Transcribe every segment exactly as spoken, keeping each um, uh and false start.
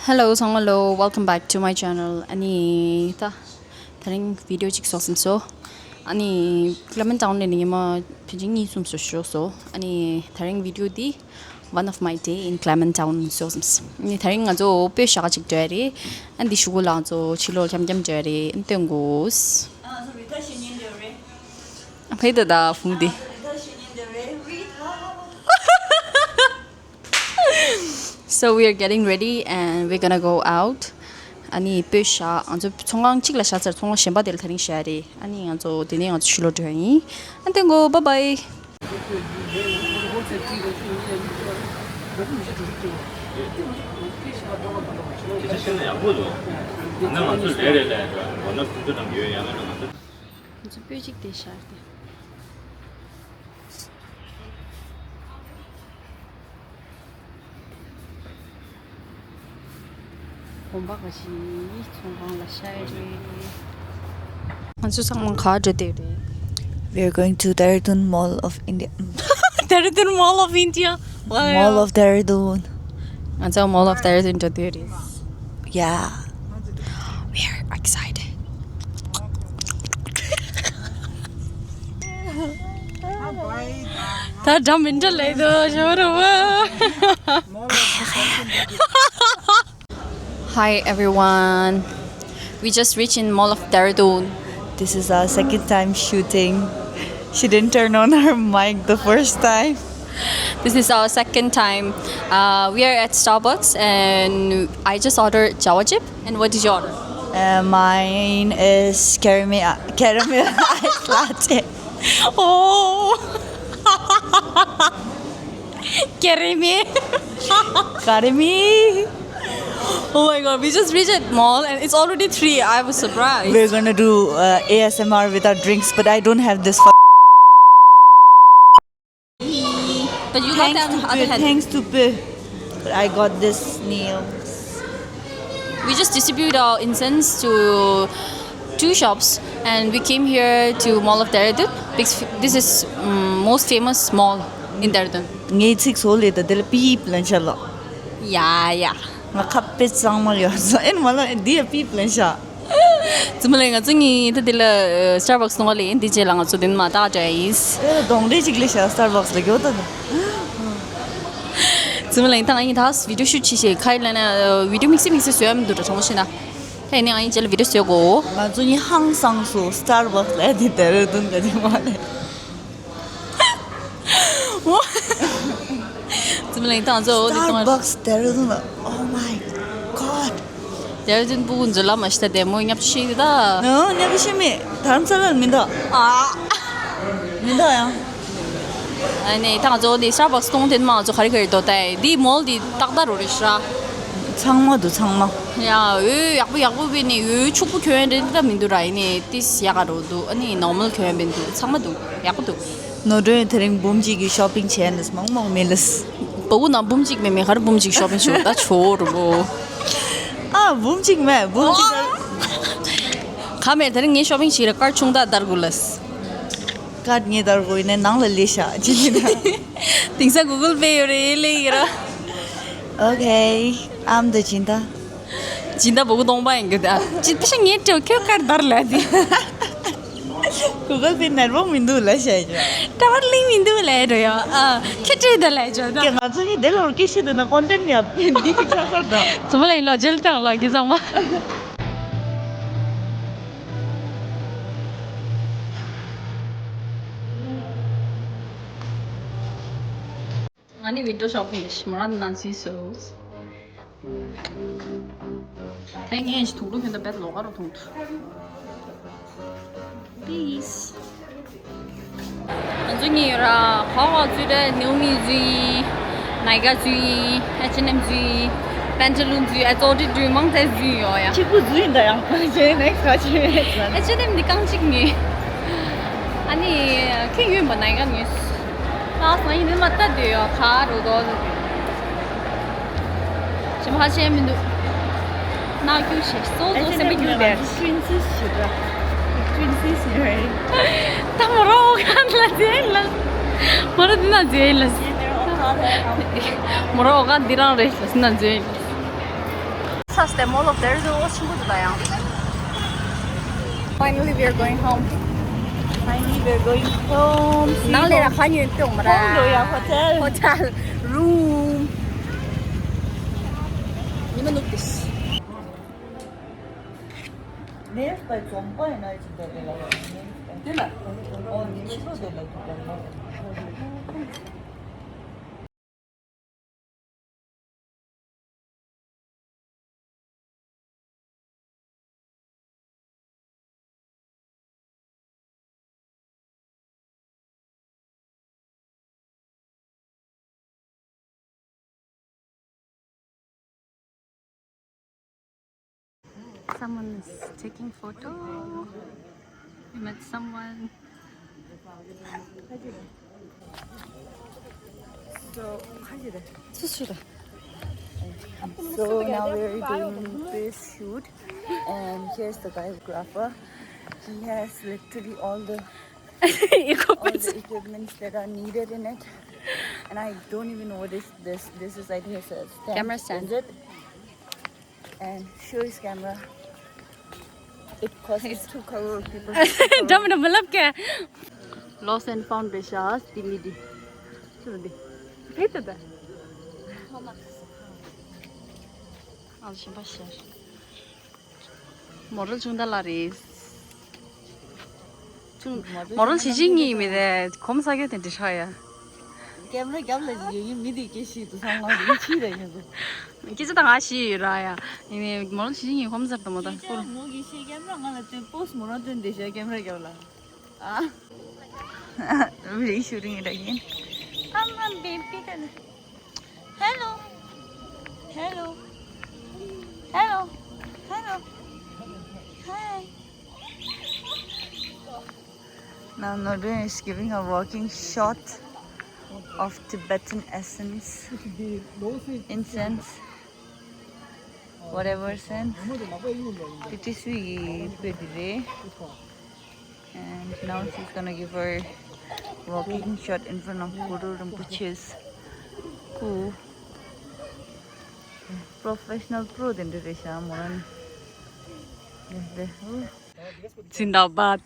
Hello ཚང་མ་ལོ། Welcome back to my channel. ཨ་ནི་ད་དེ་རིང་བི་ཌི་ཡོ་གཅིག་བཟོ་བསམ་སོང་། ཨ་ནི་Clement Town ནས་ནི་ཉི་མ་ཕལ་ཆེར་གཉིས་གསུམ་བཟོ་ཤོག་སོང་། ཨ་ནི་དེ་རིང་བི་ཌི་ཡོ་འདི་One of my day in Clement Town བཟོ་བསམ་སོང་། ཨ་ནི་དེ་རིང་ང་ཚོ་སྤོས་ཞག་ཅིག་འགྲོ་ཡ་རེད། ཨ་འདི་གཞུག་གུ་ལ་ང་ཚོ་ཕྱི་ལོགས་འཁྱམ་འཁྱམ་འགྲོ་ཡ་རེད། ཨ་སྟོན་དགོས། ཕེ་ད་ད་ཧྥུ་དེ། So we are getting ready and we're gonna go out. ཨ་ནི་སྤོས་ཞག་ང་ཚོ་ཚོང་ཁང་གཅིག་ལ་བཞག་ཚར། ཚོང་ཁང་གཞན་པ་དེ་ལ་དེ་རིང་བཞག་རེད། ཨ་ནི་ང་ཚོ་དེ་ནས་ང་ཚོ་ཕྱི་ལོགས་འགྲོ་ཡ་ཡིན། ཨ་དེ་གོ bye bye. ང་ཚོ་སྤོས་གཅིག་དེ་ཤར་ཏེ། གོམ་པ་ག་ཞིག་ཚོང་ཁང་ལ་ཤར་རེད། ང་ཚོ་ཚང་མ་ག་འགྲོ་དེ་རེད། We are going to Dehradun Mall of India. Dehradun Mall of India. Wow. Mall of Dehradun. ང་ཚོ་Mall of Dehradun འགྲོ་དེ་རེད། Yeah. We are excited. ད་འདྲ་མི་འདྲ་ལས་དོ་ཞོ་རུ་བ། Hi everyone. We just reached in Mall of Dehradun. This is our second time shooting. She didn't turn on her mic the first time. This is our second time. Uh, we are at Starbucks and I just ordered Java chip. And what did you order? Uh, mine is caramel, caramel ice latte. Oh! Caramel. Caramel. Oh my god, we just reached at mall and it's already three. I was surprised. We're gonna do uh, A S M R with our drinks, but I don't have this. F- But you got thanks them to other Pooh, hand. Thanks to Pooh. But I got this nails. We just distribute our incense to two shops and we came here to Mall of Dehradun because this is um, most famous mall in Dehradun. ངའི་ཚིག་སོ་ལེ་ད་དེ་ལ་པི་པི་ལན་ཆ་ལ། Yeah, yeah. ང་ཁ་པེ་གཙང་མ་ཡོད་ས་ཨེན་མ་ལ་འདི་ཡ་པི་པི་ལན་ཆ། ཙི་མ་ལེ་ང་ཚོ་གཉིས་ད་དེ་ལ་Starbucks ནང་ལ་ཡིན། དེ་རྗེས་ལ་ང་ཚོ་དེ་མ་ཏག་འདྲ་ཡིན། ཨེ་གདོང་འདྲེ་ཅིག་ལས་ཤ་Starbucks ལ་གྱོད་ད། ཙི་མ་ལེ་ད་ང་གཉིས་ད་video shoot བྱེད་ཤེས་ཁ་ཡིན་ལ་ན་video དམིགས་བསལ་དམིགས་བསལ་བཟོ་ཡ་མི་འདུག་འདྲ་ཐོང་ཤེ་ན། ད་ཡིན་ནའི་ང་གཉིས་རྗེས་ལ་video བཟོ་དགོ། ང་ཚོ་གཉིས་ཧང་སངས་སོ་Starbucks ལ་དེ་ད་རུ་དུང་ག་དེ་མ་ལེ། ཙི་མ་ལེ་ད་ང་ཚོ་འོ་དེ་གཏོང་བ། Starbucks ད་རུ་དུང་ལ། Oh my god. དེར་ཏུན་སྤུ་གུ་མཛོད་ལ་མ་ཤི་ད་དེ་མོ་ཉབ་ཤི་ད། ཨ་ཉབ་ཤི་མེད། དྷ་རམ་ས་ལར་མི་འདུག་ཨ། མི་འདུག་ཡང་། ཨ་ནི་ད་ང་ཚོ་འདི་Starbucks གཏོང་དེ་མ་ང་ཚོ་ག་རེ་ག་རེ་འདོད་ད་ཡ། འདི་མོལ་འདི་ཏག་ཏག་རོ་རེད་ཤི་ར། ཚང་མ་འདུག་ཚང་མ། ཡ་འོ་ཡག་པོ་ཡག་པོ་བས་ནི་འོ་ཕྱུག་པོ་གྱོན་རེད་ད་མི་འདུག་ར། ཡིན་ནི་ཏིས་ཡག་ག་རོ་འདུག་ཨ་ནི་normal གྱོན་བས་འདུག་ཚང་མ་འདུག་ཡག་པོ་འདུག་ནོར་འགྲོ་ཡོད་དེ་རིང་འབུམ་གཅིག་གི་shopping བྱས་ནས་མང་མང་མེད་ལས། བ་གུ་ན་འབུམ་གཅིག་མེད་མེད་ག་རེ་འབུམ་གཅིག་shopping བྱེད་ད་ཆོ་རུ་བོ། ཨ་འབུམ་གཅིག་མེད་འབུམ་གཅིག་ད། ག་མེད་དེ་རིང་ངས་shopping བྱེད་ར་card ཆུང་ད་དར་དགོས་ལས། Card ངས་དར་དགོས་ཡིན་ནའི་ནང་ལ་ལས་ཤ་ཅི་ཡིན་ན། དེང་སང་Google Pay ཡོད་རེད་ལས་ཡིན་ར། Okay, I'm the Jinda. སྦྱིན་བདག་བུ་གུ་གདོང་པ་ཡིན་གྱི་ད། ཅི་ཕི་ཤ་ངའི་སྤྲེའུ་ཁྱོད་ཀར་བར་ལ་དེ། གུ་གལ་པེ་ནར་བོ་མི་འདུག་ལ་བཤད་ཡོད། ཀྲ་བར་ལིང་མི་འདུག་ལ་རོ་ཡོ། ཨ་ཁྱེད་སྤྲེའུ་ད་ལ་ཇོ་ད། ཀྱེ་ང་ཚོ་ཡི་དེ་ལོར་ཀི་ཤི་དུ་ན་content ཡ་འདི་ཅིག་ཆགས་ས་ད། ཙུམ་ལ་ཡིན་ལོ་ཇེལ་དང་ལོ་གི་ཚང་མ། ང་ནི་window shopping ཞིག་མོ་རང་ནང་ཚུད་སོང་། ད་ངས་དུག་ལོག་ཁྱོད་ད་བེད་ལོག་ག་རུ་ཐོང་ཐུ། Peace. ང་ཚོ་གཉིས་ཡོད་ར། ཧོ་ཧོ་ཚུད་ར། Naomi ཚུད། Nykaa ཚུད། H and M ཚུད། Pantaloons ཚུད། ཨ་ཙོ་ཏི་ཏུ་མང་ཚད་ཚུད་ཡོད་ཡ། གཅིག་པུ་ཚུད་ཡིན་ད་ཡང་ཁ་ཆེ་next ཁ་ཆེ། H and M འདི་རྐང་གཅིག་ཉོས། ཨ་ནི་ཁྱེད་ཡོད་པ་Nykaa ཉོས། ལགས་སོ། ཡིན་ནི་མ་ལྟ་དུས་ཡོད་ཁ་རུ་དོ། ཞེ་མ་ཧ་ཤེས་མི་འདུག་ནག་རྒྱུག་ཤེས་སོ་སོ་སེམས་པ་རྒྱུག་པས། Princess ཞེས་པ། Princess རེད། ད་མོ་རོ་ཨོ་ག་ལ་རྗེས་ལ། མོ་རོ་འདི་ན་རྗེས་ལ། མོ་རོ་ཨོ་ག་འདི་རང་རེད་ལ་ན་རྗེས་ལ། That's the mall of there is a lot of people. Finally, we are going home. Finally, we are going home. ནང་ལ་ར་ཁ་ཉོན་ཏོང་མ་ར། Home to your hotel. Hotel room. ཉི་མ་ནུབ་དེ། ནེལ་པའི་འཛོམས་པ་ཡིན་ན་ཅིག་དེ་ལ། དེ་ལ། ཨོ་ནི་ཕྱི་ལོ་དེ་ལ་དེ་ལ། Someone is taking photo. We met someone. So, so now we're doing this shoot, and here's the videographer. He has literally all the all the equipments that are needed in it, and I don't even know what this this this is. I think it's a stand. Camera stand. Is it? And show his camera. It costs two crore people. Dam dam lap ke. Lost and found be shas dimidi. Chudi. Peta da. Al shimba shar. Moral chungda la res. Moral ཞིག་ཅིག་ཉིད་མི་རེད། གོམ་ས་གྱོད་དེ་འདྲ་ཧྲ་ཡ། ཀེམ་ར་རྒྱབ་ལ་ཡོད་ཡིན་མི་དེ་སྐད་ཤེས་འདུག་སང་ལ་རིང་ཕྱི་ར་ཡིན་འདུག་སྐད་ཆ་ད་ང་ཤེས་ཡོད་ར་ཡ། ཡིན་ནའི་མོ་རང་ཞིག་ཡིན་གོམ་སར་དུ་མོ་ད་ཁྱེད་ཅག་མོ་གི་ཤེས་ཀེམ་ར་ང་ལ་སྟོན་པོ་སི་མོ་རང་སྟོན་བསྡད་ཤག་ཀེམ་ར་རྒྱབ་ལ། ཨ། Video shooting it again. I'm a baby. Hello. Hello. Hello. Hello. Hi. Now Nodun is giving a walking shot of Tibetan essence, incense, whatever scent. It is we. And now she's gonna give her walking shot in front of Guru Rinpoche's school. Professional pro དེ་འདྲ་རེད་ཤག་མོ་རང་། Zindabad.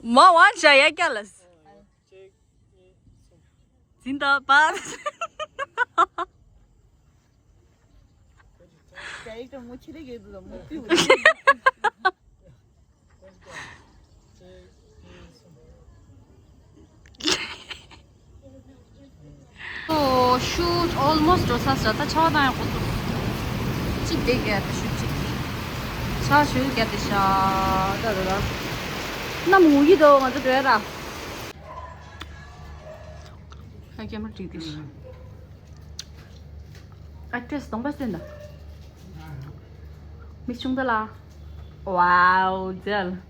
Ma wan shaya kyalas. Zindabad. Oh, shoot, almost འགྲོ་ས་ས་ད་ཆ་བ་དང་ཡང་ཁོ་ཚོ་གཅིག་བསྡད་ཀྱི་ད་ཤུགས་གཅིག་ཆ་ཤུགས་བརྒྱབ་དེ་ཤ་ད་ད་ད་ནམ་ངུ་གི་འདུག་ང་ཚོ་འགྲོ་ཡ་ར། ཨ་ཀེམ་ར་བྲིས་ཏེ། ཨ་ཀྲེས་གདོང་པ་སྟོན་ད། མིག་ཆུང་ད་ལ། ཝའོ་ཛལ།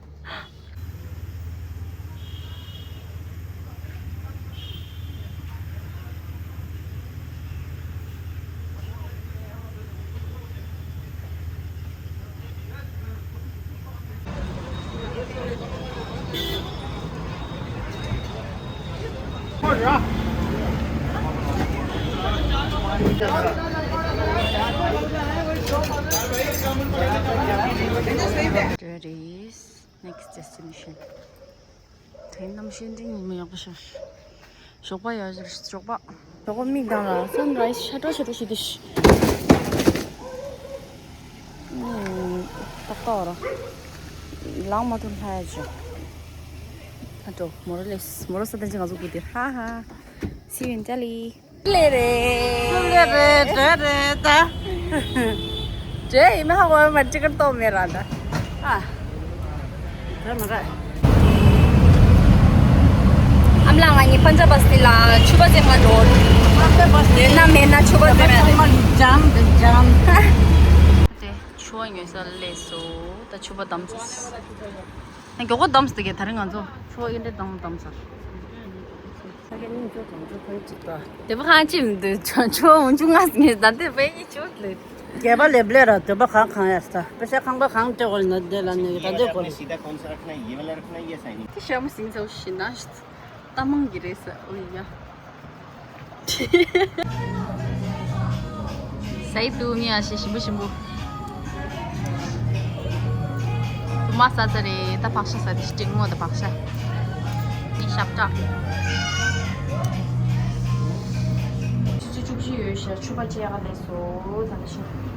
There it is. Next destination. དེ་གནམ་གཤིས་འདི་ཉི་མ་ཡག་པོ་ཤར། ཞོགས་པ་ཡག་ཤར་ཞོགས་པ། ཞོགས་པ་མིག་གདངས་ལ་སན་རའི་ཛི་ཤ་ཏོ་ཤ་ཏོ་ཞིག་འདི་ཤི། ཏག་ཏག་ར། ལང་མ་ཐུབ་ལྷ་ཡ་ཅོ། ཨ་ཏོ་མོ་རོ་ལེས་མོ་རོ་ས་ཏན་ཅི་ང་ཚོ་གུ་དེ་ཧ་ཧ། See you in Delhi. ལེ་རེད། ལེ་རེད་རེད་རེད་ད། ཇེ་ཡིན་ཧ་གོ་མ་ཅི་ཀར་ཏོ་མེ་ར་ད། ཨ། རེད་མ་རེད། ཨམ་ལ་ང་གཉིས་པན་ཇ་བ་སི་ལ་ཆུ་བ་ཟེ་མ་འགྲོ། ཡོད་ན་མེད་ན་ཆུ་བ་ཟེ་མ། ཇམ་ཇམ། དེ་ཆུ་བ་ཉོས་ས་ལས་སོ་ད་ཆུ་བ་དམ་ཚོ། ཨ་མགྱོགས་པོ་བསྡམས་ཏེ་ག་ད་རིང་ང་ཚོ་ཕོ་ཨིན་དྲེ་བསྡམས་བསྡམས་ཚར། དེ་བ་ཁང་ཅི་མི་འདུག་ཆོ་ཆོ་འུན་ཆུ་ང་ངས་ད་དེ་བས་ཡི་ཆོ་ལེ། རྒྱལ་པ་ལེབ་ལེ་ར་དེ་བ་ཁང་ཁང་ཡར་ས་པེ་ཤ་ཁང་པ་ཁང་ཏེ་གོ་ལེ་ན་དེ་ལ་ནི་ད་དེ་གོ་ལེ། དེ་ཤ་མོ་སིང་ཚ་ཤི་ན་ཤི་ད་མང་གི་རེད་ས་ཨོ་ཡ། ད་ཡིབ་འདུག་ངས་ཨ་ཤེ་ཞིམ་པོ་ཞིམ་པོ། དུ་མ་ཟ་ཚར་རེད། ད་བག་ཤ་ཟ། དེ་ཞིག་སྒྲིག་ངོ་། ད་བག་ཤ་ནི་ཞབས་བྲག་ཆུ་ཚོད་བཅུ་བཞི་ཡོད་ཤག་མཆོད་པ་བྱེད་ཡག་སླེབས་སོང་། ད་ནི་ཤིང་།